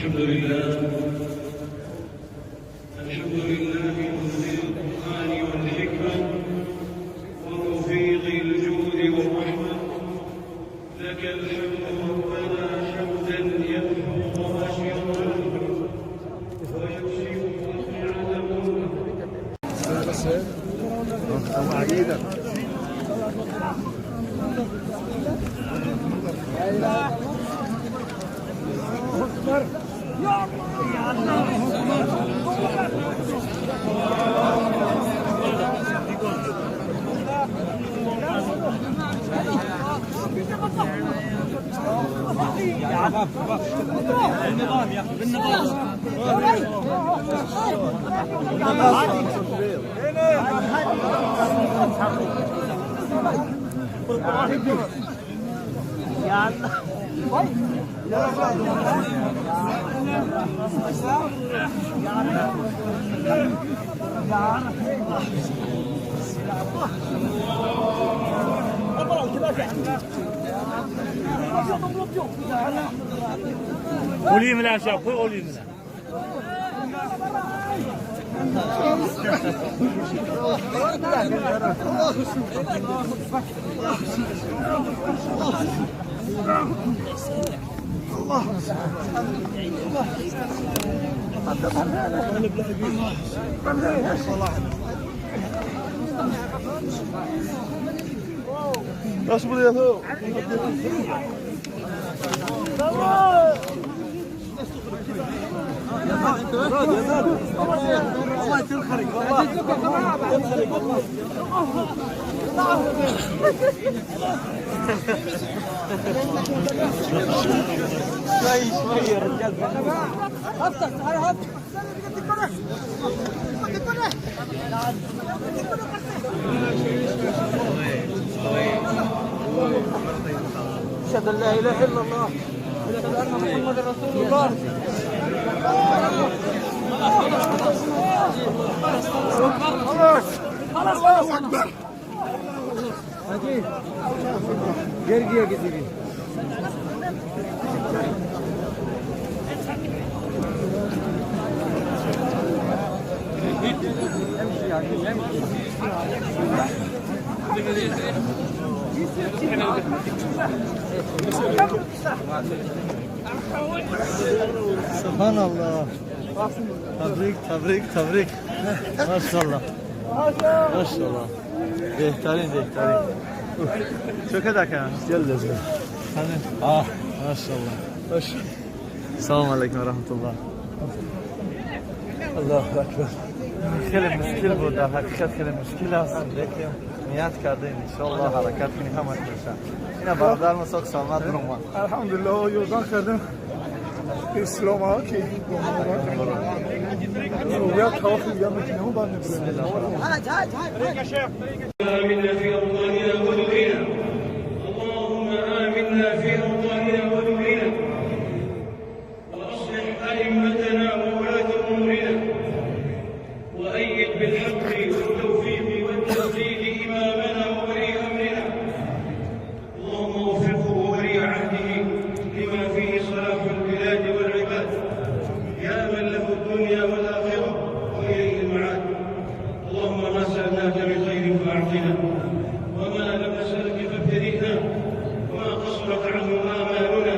الحمد لله، الحمد لله منزل القرآن والحكمة ومفيض الجود والرحمة. لك الحمد ربنا حمدا يمحو غواشي الظلم ويكشف أقنعة الظلم. بالنظام يا اخي، بالنظام. يا الله قولي من العشاء، قولي من. والله تنخرق، والله تنخرق، والله. شوي شوي يا رجال. أشهد أن لا إله إلا الله، أشهد أن محمدا رسول الله. خلاص، الله أكبر. गिर गया किसी की। Subhanallah. Tabrik, tabrik, tabrik. Maşallah. Maşallah. Беҳтарин, беҳтарин. Чё кадака? Машаллах. Салом алейкум ва раҳматуллоҳ. Аллоҳу акбар. Хеле мушкил буд, дар ҳақиқат хеле мушкил аст, лекин ният кардем, иншоаллоҳ ҳаракат кунем, ҳамаш меша. Ина бародар Мусоқ саломат бурумад. Алҳамдулиллоҳ, ёрдам кардем. Ислом ки آمنا في أوطاننا ودورنا، اللهم آمنا في أوطاننا ودورنا، وأصلح أئمتنا وولاة أمورنا، وأيد بالحق والتوفيق والتسديد إمامنا وولي أمرنا. اللهم وفقه وولي عهده لما فيه صلاح البلاد والعباد، يا من له الدنيا والآخرة وإليه المعاد. اللهم ما سألناك من خير فأعطنا، وما لم نسألك فابتدئنا، وما قصرت عنه آمالنا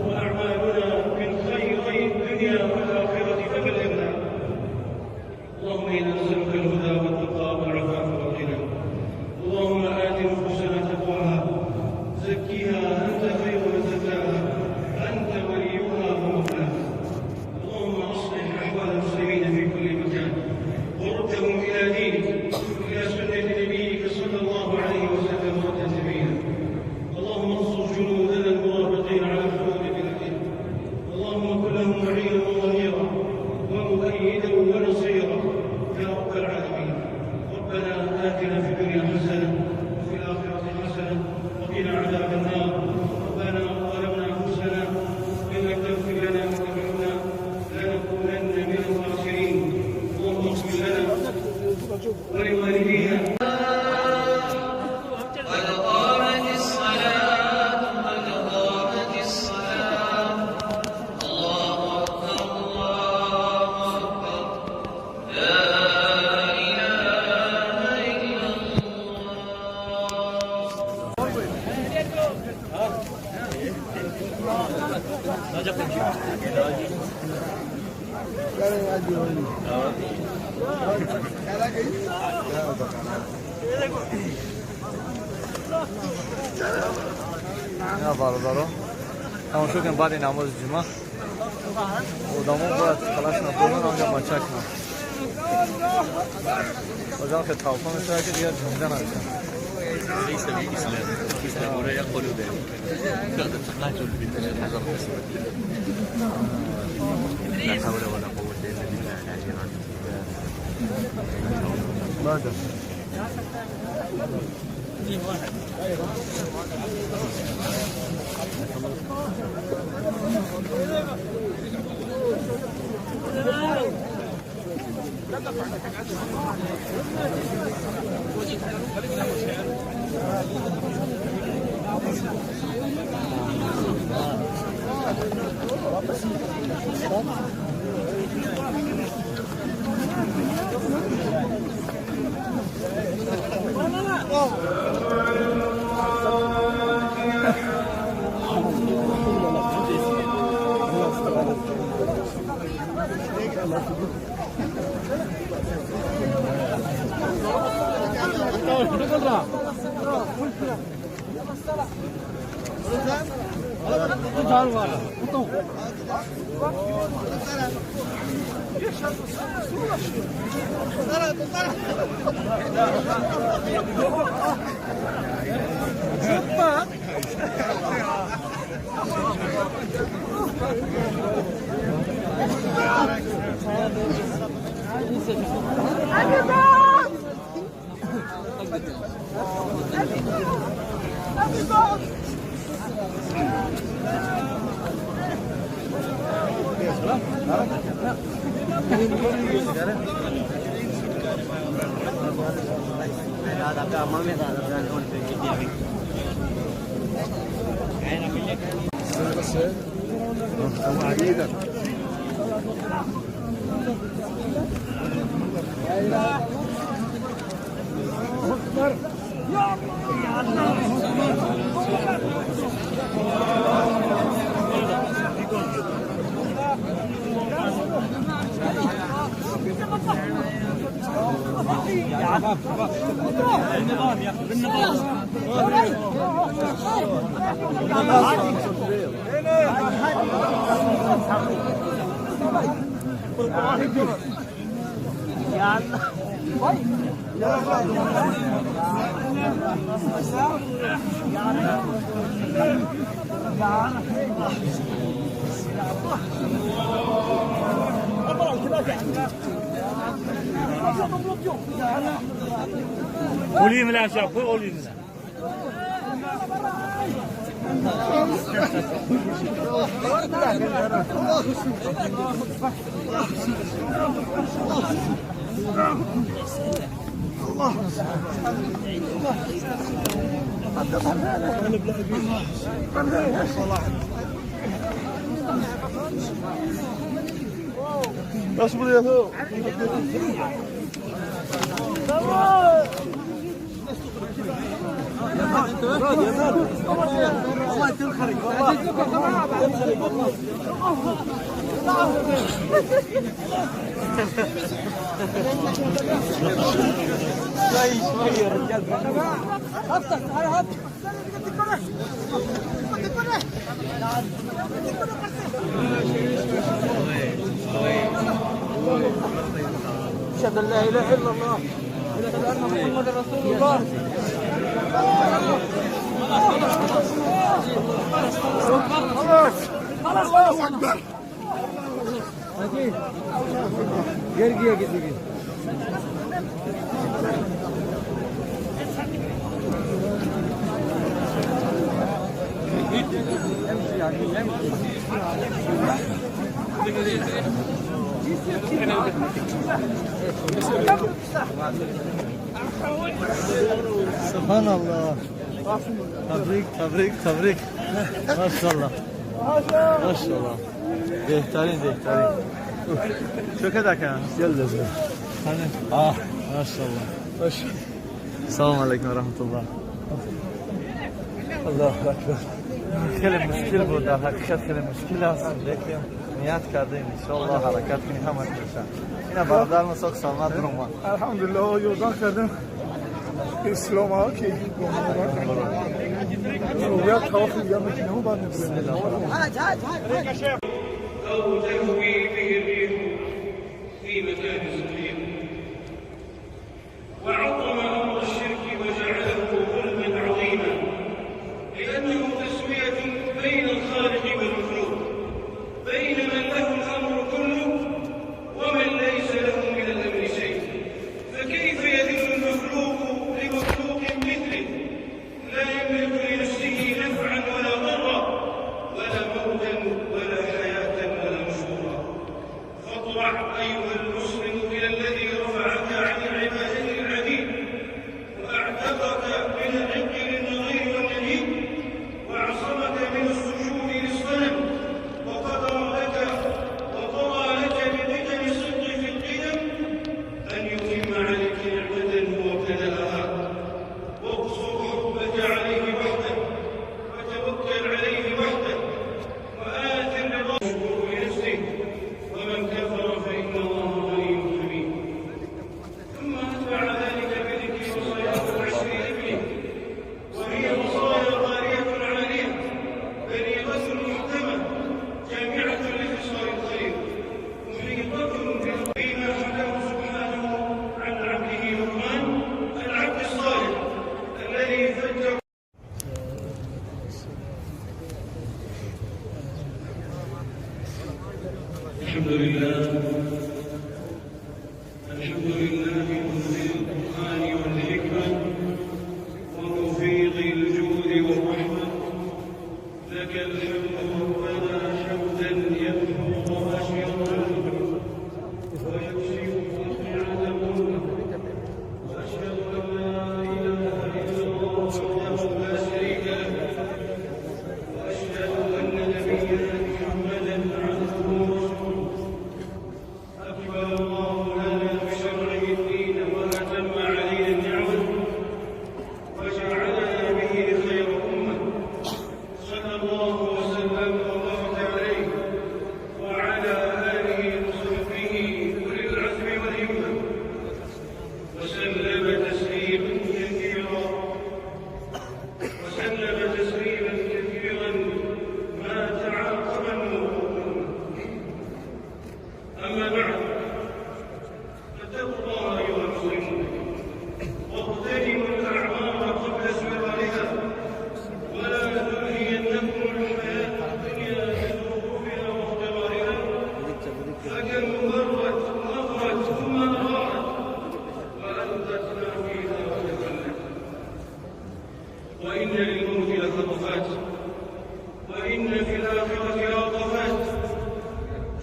وأعمالنا من خيري الدنيا والآخرة فبلغنا. اللهم إنا نسألك الهدى والتقى والعفاف والغنى. اللهم آت نفوسنا تقواها، زكها أنت خير من زكاها، أنت وليها ومولاها. اللهم أصلح أحوال المسلمين في كل مكان، وردهم إلى دينك، إلى سنة نبيك صلى الله عليه وسلم ردا جميلا. اللهم انصر جنودنا المرابطين. نه برادران تماشا کن بعد نماز جمعه آدمو باید خلاص نبودن آنجا مچک کنن بازم که توفان میشه که دیگه جمعه نمیشن. ليس بالإسلام الإسلام لا يقبل ذلك. تقاتل بالحجر الأسود. لا حول ولا قوة إلا بالله العلي العظيم. ماذا؟ أشهد أن لا إله إلا الله وأشهد أن محمدا رسول الله. الله أكبر. Subhanallah. Tabrik, tabrik, tabrik. Maşallah. Maşallah. Беҳтарин, беҳтарин. Чӣ кадака? Ah, maşallah. Салом алейкум ва раҳматуллоҳ. Аллоҳу акбар. خیلی مشکل بود، در حقیقت خیلی مشکل است، لیکن نیت کردیم انشالله حرکت کنیم همه میشه. اینا برادر ما ساق سلامت بروم. الحمدلله یordam کردیم اسلام ها که باید طواف دیگه میکنیم و بعد می‌بریم. أو تهوي به الريح في مكان سحيق. وعظم أمر الشرك وجعله ظلما عظيما، لأنه تسوية بين الخالق والمخلوق، بين من له الأمر كله ومن ليس له من الأمر شيء. فكيف يذل المخلوق لمخلوق مثله لا يملك لنفسه نفعا ولا ضرا ولا موتا ولا حياة ولا نشورا؟ فاطرع أيها المسلم إلى الذي رفعك عن العبادة للعبيد، وأعتقك من العق للنظير والنديد، وأعصمك من السجود للصنم، وقضى لك بقدم الصدق في القدم أن يتم عليك نعمة هو ابتدأها. واقصر حبك عليه وحده، وتوكل عليه وحده، وآثر رضاه لنفسه، ومن كفر فإن الله غني حميد. ثم أتبع ذلك بذكر وصاياه العشر لابنه، وهي وصايا غالية عالية بليغة محكمة جامعة لخصال الخير، محيطة بما حكاه سبحانه عن عبده لقمان العبد الصالح الذي فجر. الحمد لله، الحمد لله منزل القرآن والحكمة ومفيض الجود والرحمة، لك الحمد ربنا حمدا يمحو غواشي الظلم ويكشف أقنعة الظلم، وأشهد أن لا إله إلا الله وحده لا شريك له، وأشهد أن نبينا محمدا عبده ورسوله. أكمل الله لنا بشرعه الدين وأتم علينا النعمة وجعلنا به خير أمة، صلى الله وسلم وبارك عليه وعلى آله وصحبه أولي العزم والهمة، وسلم تسليما كثيرا، وسلم تسليما كثيرا ما تعاقب النور. أما بعد، فاتقوا الله أيها المسلمون، واغتنموا الأعمار قبل زوالها، ولا تلهينكم الحياة الدنيا بزخرفها واغترارها، فكم غرت وأغرت ثم أغارت وألقت ما فيها وتخلت. وإن للموت لخطفات، وإن في الآخرة لوقفات،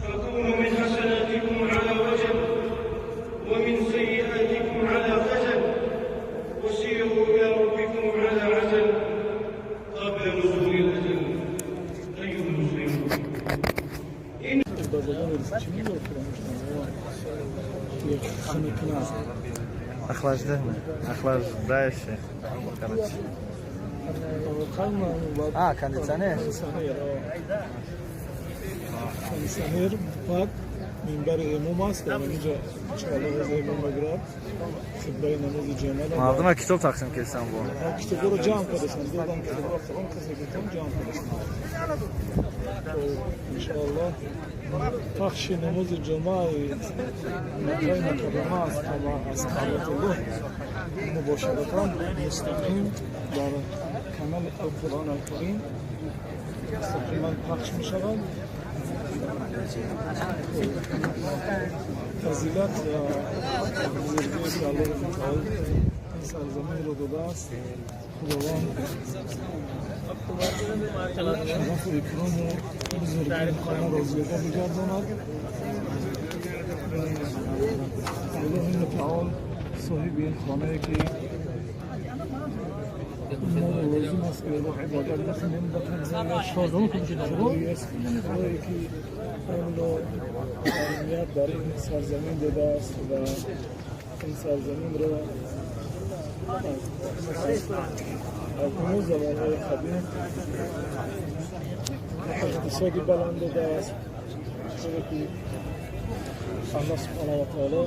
فكونوا من حسناتكم على وجل، ومن سيئاتكم على خجل، وسيروا إلى ربكم على عجل قبل نزول الأجل. أيها المسلمون، إن Охлаждение, охлаждающее, короче. А, кондиционер? Кондиционер пак минбари имом аст, дар инҷа иншоаллоҳ рӯзи имом мегирад хутбаи намози ҷумъаро. Мардума китоб тақсим кардам бо. Китобро ҷамъ кардасан, додам китобро он касе гирифтам ҷамъ кардасан. Иншоаллоҳ пахши намози ҷумъаи Маккаи Мукаррама аз Каъбатуллоҳ мубошаратан мустақим дар канали Алқуръон Алкарим мустақиман пахш мешавад. Фазилат ва бузургие ки Аллоҳи мутаол ин сарзаминро додааст, Худованд шарафу икрому бузургии хонаро зиёда бигардонад. Аллоҳи мутаол соҳиби ин хонае ки мо лозим аст ки ӯро ибодат бикунем, ба танҳояш аст, худое ки онро аҳамият дар ин сарзамин додааст ва ин сарзаминро аз از اون زمانهای قدیم اقتصادی بلند داده است، چرا که الله سبحانه و تعالی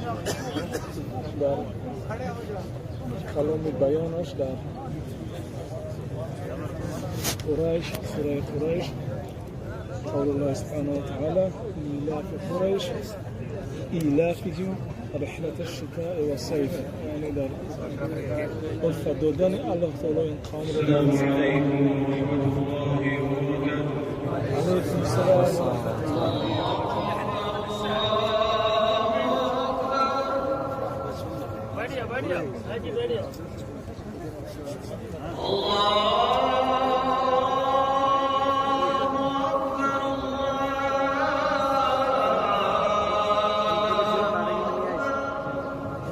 در کلام بیانش در قریش، سوره قریش، قول الله سبحانه وتعالى إيلاف قريش إيلافهم رحلة الشتاء والصيف، یعنی در الفت دادن الله تعالی این قوم را. السلام علیکم و رحمة الله و برکاته. علیکم السلام و رحمة الله.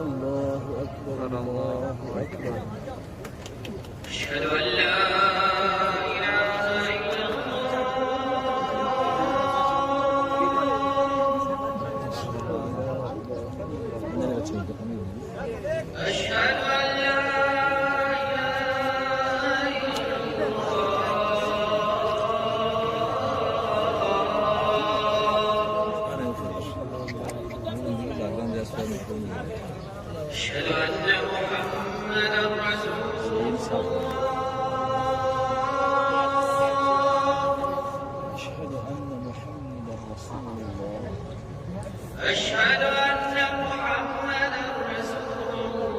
الله أكبر الله أكبر. أشهد أن لا إله إلا الله. أشهد أن لا إله إلا الله. أشهد أن محمدا رسول الله. أشهد أن محمدا رسول الله. أشهد أن محمدا رسول الله. أشهد أن محمدا رسول الله.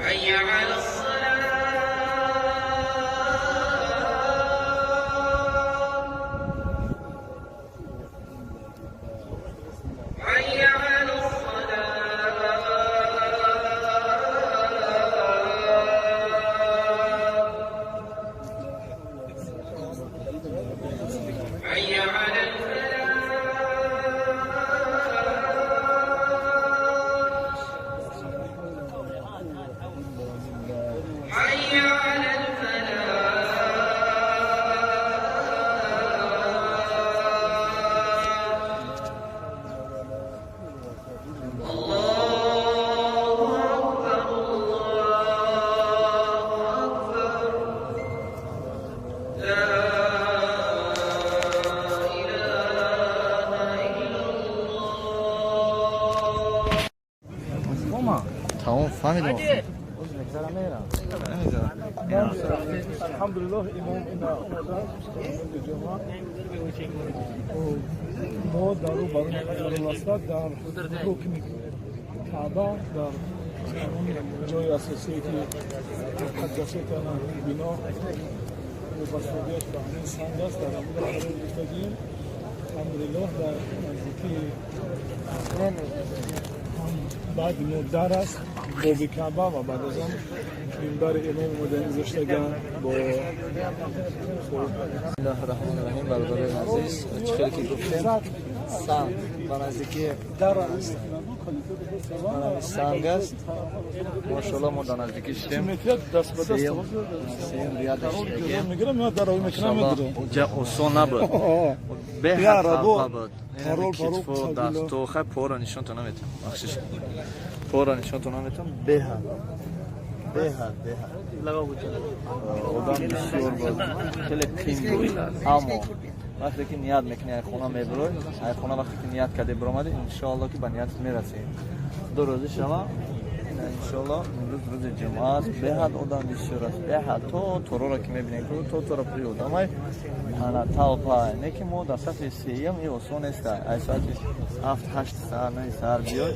حي على الصلاة. حي على الصلاة. حي على الفلاح. حي على الفلاح. الله أكبر الله أكبر. لا إله إلا الله. تمام فهمیدم. الحمدلله امام اینا اومدن جمعه ما در رو برای حجر الاسود در رکن کعبه در جای اساسی که مقدسات بنا وابستگیش به همین سنگ است در همون قرار گرفتگیم. الحمدلله در نزدیکی بعد مدر است باب کعبه و بعد از آن منبر امام اومدن گذاشتگن با بسم الله الرحمن الرحیم. برادران عزیز، چه خیلی که گفتیم سنگ به نزدیکی سنگ است. ماشاءالله ما در نزدیکی شدیم. سیم ریاد شدیم. میگیرم یا در میکنم میدونم اونجا آسان نبود، به حد خفه بود. کتف دست و خیلی پا را نشون تو نمیتونم، بخشش پا را نشون تو نمیتونم. به حد به حد به حد آدم بسیار بود، خیلی قیم بود. اما وقتی که نیت میکنی از خونه میبروی، از خونه وقتی که نیت کردی برآمدی، انشاءالله که به نیت میرسی. دو روز شما انشاءالله امروز روز جمعه است. به حد آدم بسیار است، به حد تو تو را که میبینی تو تو را پری آدمای انا تاپا نه که ما در صف سیم این آسان است. از ساعت 7 8 ساعت 9 ساعت بیاد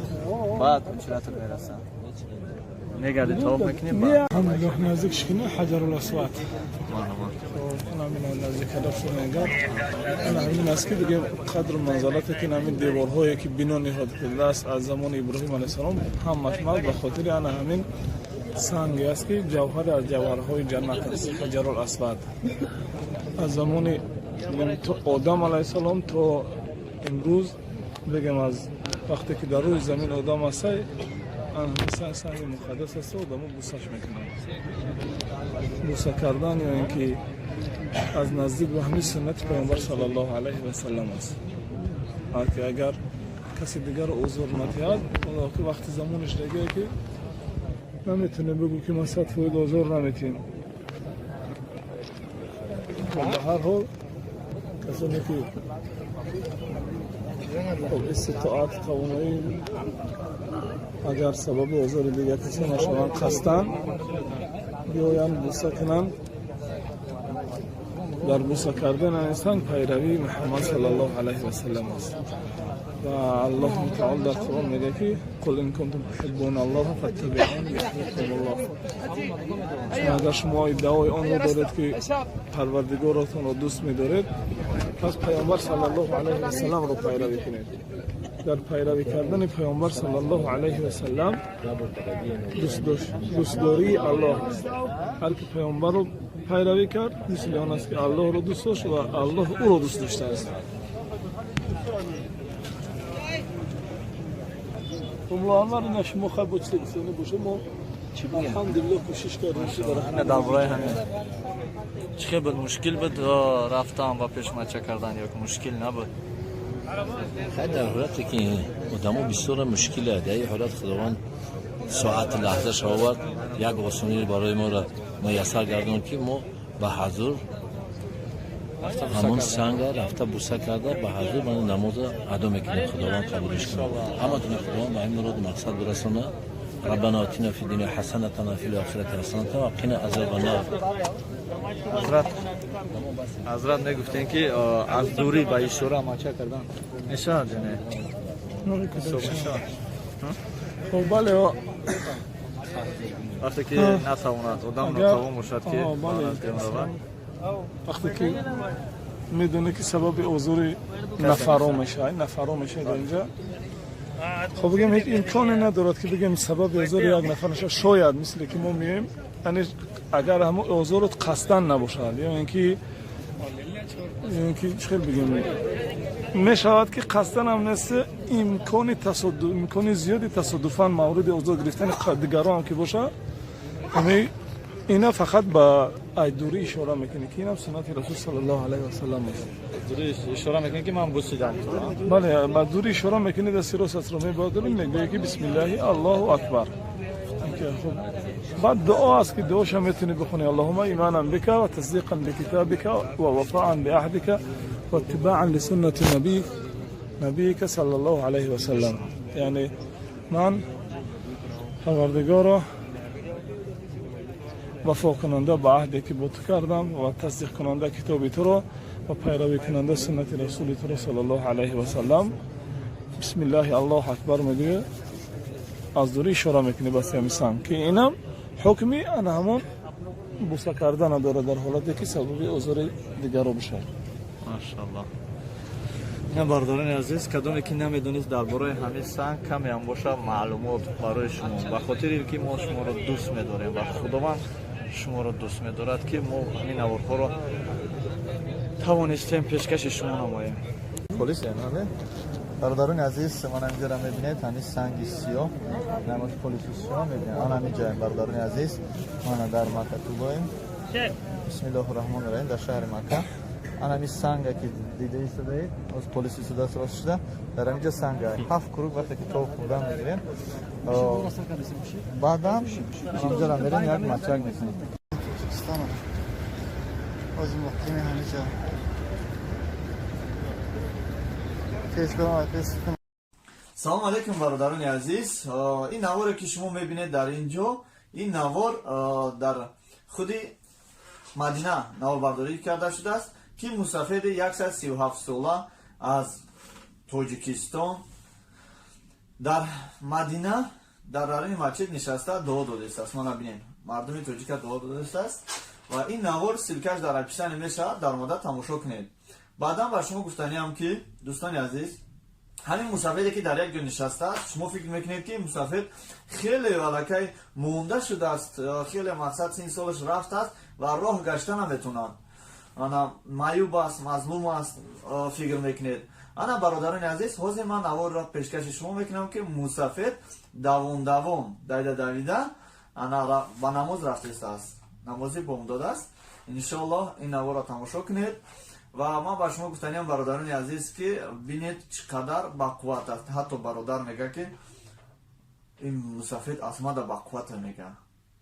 بعد اجرات میرسن. میگردی طواف میکنی. الحمدلله نزدیک شکنه حجر الاسود. انا من نزدیک هدف شده. انا همین است که دیگه قدر منزلت که همین دیوارهایی که بنا نهاد شده است از زمان ابراهیم علیه السلام همش مرد به خاطر انا همین سنگ است که جوهر از جوهرهای جنت است، حجر الاسود. از زمان آدم علیه السلام تا امروز بگم از وقتی که در روی زمین آدم است، سنگ سنگ مقدس است و آدمو بوسش میکنن. بوسه کردن یا اینکه از نزدیک به همین سنت پیامبر صلی الله علیه و سلم است. Ки агар каси дигар озор надиҳад, ки вақти замониш дигае ки наметавонем бигӯ ки ман 100% озор наметиҳем. Ба ҳар ҳол касоне ки хоб иститоат, тавоноӣ, агар сабаби озори дигар касе нашаванд, қасдан биёянд, буса кунанд. Дар буса кардан инсон пайравии Муҳаммад саллаллоҳу алайҳи васаллам аст. Ва Аллоҳ мутаол дар Қуръон мегӯяд ки қул ин кунтум туҳиббуна Аллоҳа фаттабиъуни юҳбибкумуллоҳ. Агар шумо иддаои онро доред ки Парвардигоротонро дӯст медоред, пас Паёмбар саллаллоҳу алайҳи васалламро пайравӣ кунед. Дар пайравӣ кардани Паёмбар саллаллоҳу алайҳи васаллам дӯстдории Аллоҳ аст. Ҳар ки Паёмбарро пайравӣ кард, мисли он аст ки Аллоҳро дӯст дошт ва Аллоҳ ӯро дӯст доштааст. Муаммар, ина шумо хай бо чизе гуфтанӣ боша, мо алҳамдулиллоҳ кӯшиш кардем ки дар Дар бораи ҳамин чӣ хел буд? Мушкил буд рафтан ва пешмача кардан ё ки мушкил набуд? Хай, дар ҳолате ки одамо бисёра мушкиле, дар ин ҳолат Худованд соати лаҳзаша овард, як осонӣ барои моро муяссар гардонд, ки мо ба ҳазур ҳамон санга рафта буса карда, ба ҳазур ман намоза адо мекунем. Худованд қабулиш кунад, ҳаматона Худованд ба ин муроду мақсад бирасона. ربنا آتنا في الدنيا حسنة وفي الآخرة حسنة وقنا عذاب النار. Ҳазрат, мегуфтем ки аз дурӣ ба ишора мача кардан мешавад ё не? Мешавад. Хоб, бале. Вақте ки натавонад одам, нотавон бошад, ки равад. Вақте ки медонӣ ки сабаби озори нафаро мешавад, нафаро мешавад инҷа, хоб, бигем, ҳеҷ имконе надорад ки бигем сабаби озори як нафар наша. Шояд мисле ки мо меем, яъне агар ҳамон озорот қасдан набошад ё ин ки чӣ хел бигем, мешавад ки қасдан ҳам нест, имкони тасодуф, имкони зиёди тасодуфан мавриди озор гирифтани дигарон ҳам ки бошад, ами ина фақат ба айдурӣ ишора мекунӣ, ки инам суннати Расул саллаллоҳу алайҳи васаллам аст. Ишора мекунӣ ки ман бусидам. Бале, ба дурӣ ишора мекунӣ, дасти ростатро мебардорӣ, мегӯӣ ки бисмиллаҳи, Аллоҳу акбар. Баъд дуо аст ки дуоша метавонӣ бихонӣ: Аллоҳума иманан бика ва тасдиқан бикитабика ва вафоан биаҳдика ва иттибоан лисуннати набиика саллаллоҳу алайҳи васаллам. Яъне ман, Парвардигоро, вафокунанда ба аҳде ки бо ту кардам ва тасдиқкунанда китоби туро ва пайравикунанда суннати расули туро саллаллоҳу алайҳи васаллам, бисмиллаҳи, Аллоҳу акбар мегӯя, аз дурӣ ишора мекунӣ ба сами санг, ки инам ҳукми ана ҳамон буса кардана дорад дар ҳолате ки сабаби озори дигарро бошад. Машааллоҳ. Ина, бародарони азиз, кадоме ки намедонист дар бораи ҳамин санг камеам боша маълумот барои шумо, ба хотире ки мо шуморо дӯст медорем ва Худованд шуморо дӯст медорад, ки мо ҳамин наворҳоро тавонистем пешкаши шумо намоем. Полисе не? Бародарони азиз, ман ҳаминҷоро мебинед, ҳамин санги сиёҳ, намоди полиси сиёҳ мебинед. Ан ҳамин ҷоем, бародарони азиз, мана дар Макка тулоем. Бисмиллоҳи раҳмони раҳим, дар шаҳри Макка. Ан ҳамин санга ки дида истодаед, оз полис истодааст рост шуда, дар ҳаминҷо санга ҳафт круг вақте ки тоб хӯрдан мегирем, баъдан ҳаминҷоро мерем, як мачак мекунем. Тоҷикистонам ҳозир муқими ҳамиҷа пешгоҳ пеш. Салому алейкум, бародарони азиз. Ин наворе ки шумо мебинед дар ин ҷо, ин навор дар худи Мадина наворбардорӣ карда шудааст, ки мусафири 137 сола аз Тоҷикистон дар Мадина дар даруни масҷид нишаста дуо додистааст. Мана бинед, мардуми тоҷика дуо додистааст ва ин навор ссылка ш дар описание мешавад, даромада тамошо кунед. Баъдан ба шумо гуфтаниам ки, дӯстони азиз, ҳамин мусафире ки дар як ҷо нишастааст, шумо фикр мекунед ки мусафир хеле аллакай монда шудааст, хеле мақсад син солаш рафтааст ва роҳ гашта наметавонад, ана маъюб аст, мазлум аст, фикр мекунед. Ана, бародарони азиз, ҳозир ман наворро пешкаши шумо мекунам, ки мусафир давон давон, давида давида ана ба намоз рафтааст, намози бомдод аст. Иншоаллоҳ, ин наворро тамошо кунед. Ва ман ба шумо гуфтаниям, бародарони азиз, ки бинед, чӣ қадар бақувват аст. Ҳатто бародар мега, ки ин мусафед аз мада бақуввата мега.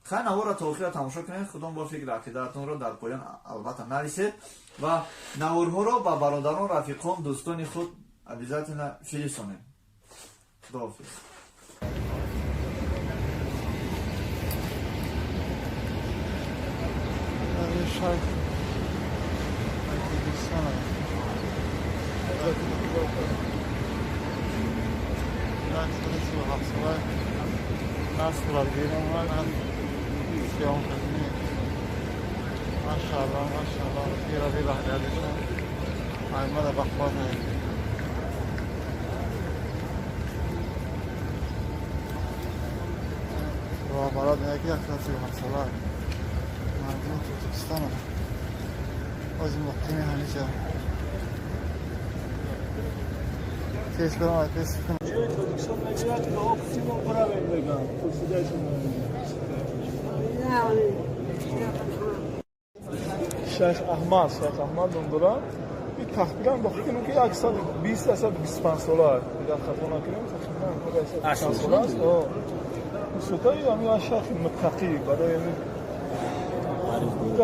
Хай, наворро то охира тамошо кунед, худон бо фикр ақидаатонро дар поён албатта нависед ва наворҳоро ба бародарон, рафиқон, дӯстони худ обязательно фирисонед. Худоҳофиз. Шайх Тоҷикистон 137 сола на суратгирӣ омад, на съёмкакунӣ. Машаалло, машаалло, пирави баҳдадишон аймада бахват. Роҳбарат меяд, ки 137 сола мардуми Тоҷикистон ози муқими ҳамиҷа тез барам, тез. Тоҷикистон мегӯяд, дуо кунем, биравем, мегӯям, пурсидаашон. Шайх Аҳмад, Шайх Аҳмад ном дорад. И тахминан ба фикр ки 120, 125 сола, агар хато накунем, тахминан 125 сола аст. Сутаи ҳамин шайхи муттақӣ барои ҳамин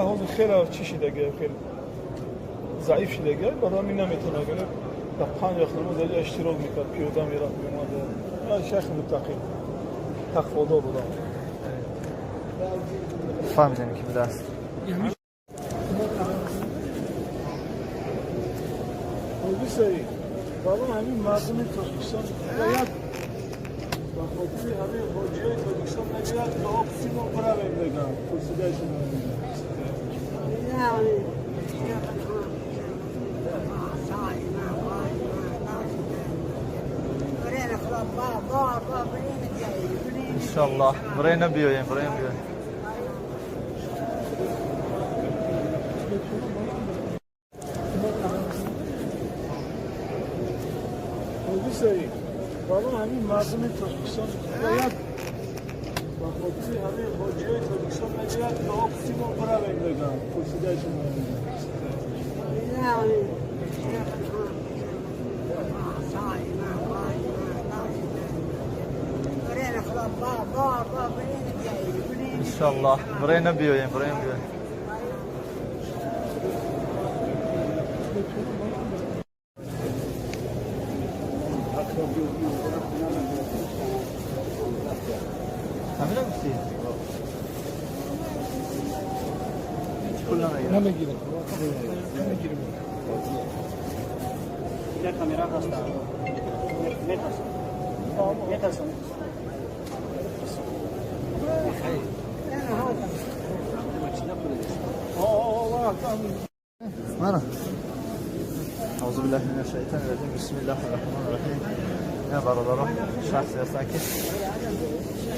ҳозир хеле чӣ шидаги, хеле заиф шидаги, барои ҳамин наметавонад. Дар панҷ вақт намоз аҷа иштирок мекард, пиёда мерафт, меомад. Шайхи муттақӣ, тақводор будам. Фаҳмидем, ки будааст. Ҳодисаи барои ҳамин мардуми Тоҷикистон бояд ба хотири ҳамин ҳоҷиҳои Тоҷикистон мегӯяд, дуо кунем, биравем, мегӯям, пурсидаашон. Иншаллоҳ, бирена биёем, бирем, биёем. Ҳодисаи барои ҳамин мардуми Тоҷикистон бояд ба хотири ҳамин ҳоҷиҳои Тоҷикистон мегӯяд, дуо кунем, биравем, мегӯям, пурсидаашон. Иншаллоҳ, бирена биёем, бирем, биёем. Ҳамина гуфтӣ? Ҳеҷ пул намегирам. Намегирам, намегирам. Як камера ҳаст. Метарсам. Метарсам. Мана. أعوذ بالله من الشيطان الرجيم، بسم الله الرحمن الرحيم. Я бародаро, шахсе ҳастанд, ки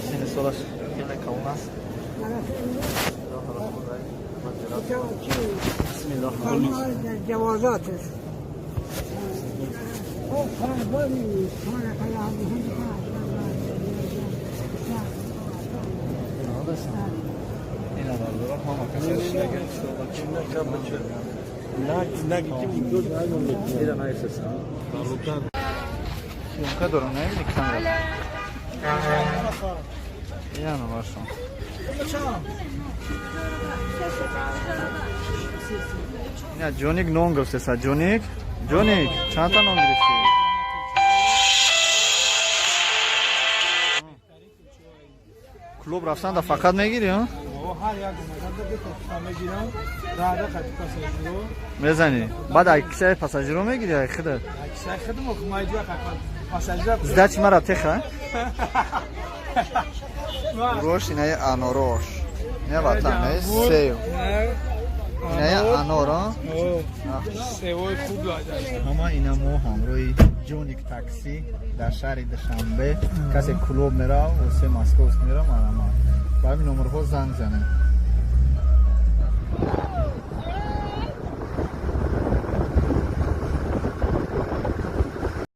синни солаш хеле калон аст. بسم الله. جوازات. Ина бародаро, ҳама касе шидаги. Ира наисеса. Съёмка дорам, намебини камера. Ина номаршон. Ина ҷоник нон гирифтеса. Ҷоник, ҷоник, чандта нон гирифтӣ? Клуб рафтан да фақат мегирӣ, а? Ҳар як омаданда ду та мегирам, рада қати пассажиро. Мезанӣ. Баъд ай кисаи пассажиро мегирӣ, ай худат? Кисаи худам, майҷа пассажира. Сдачи мара теха? Рош инаи анорош. Не ватан, не сев. Инаи анор, а? Севои хуб. Ҳама ина мо ҳамроҳи Ҷоник такси дар шаҳри Душанбе, касе Кулоб мерав, осе Московск мерав, марама. Ба ҳамин номерҳо занг занед.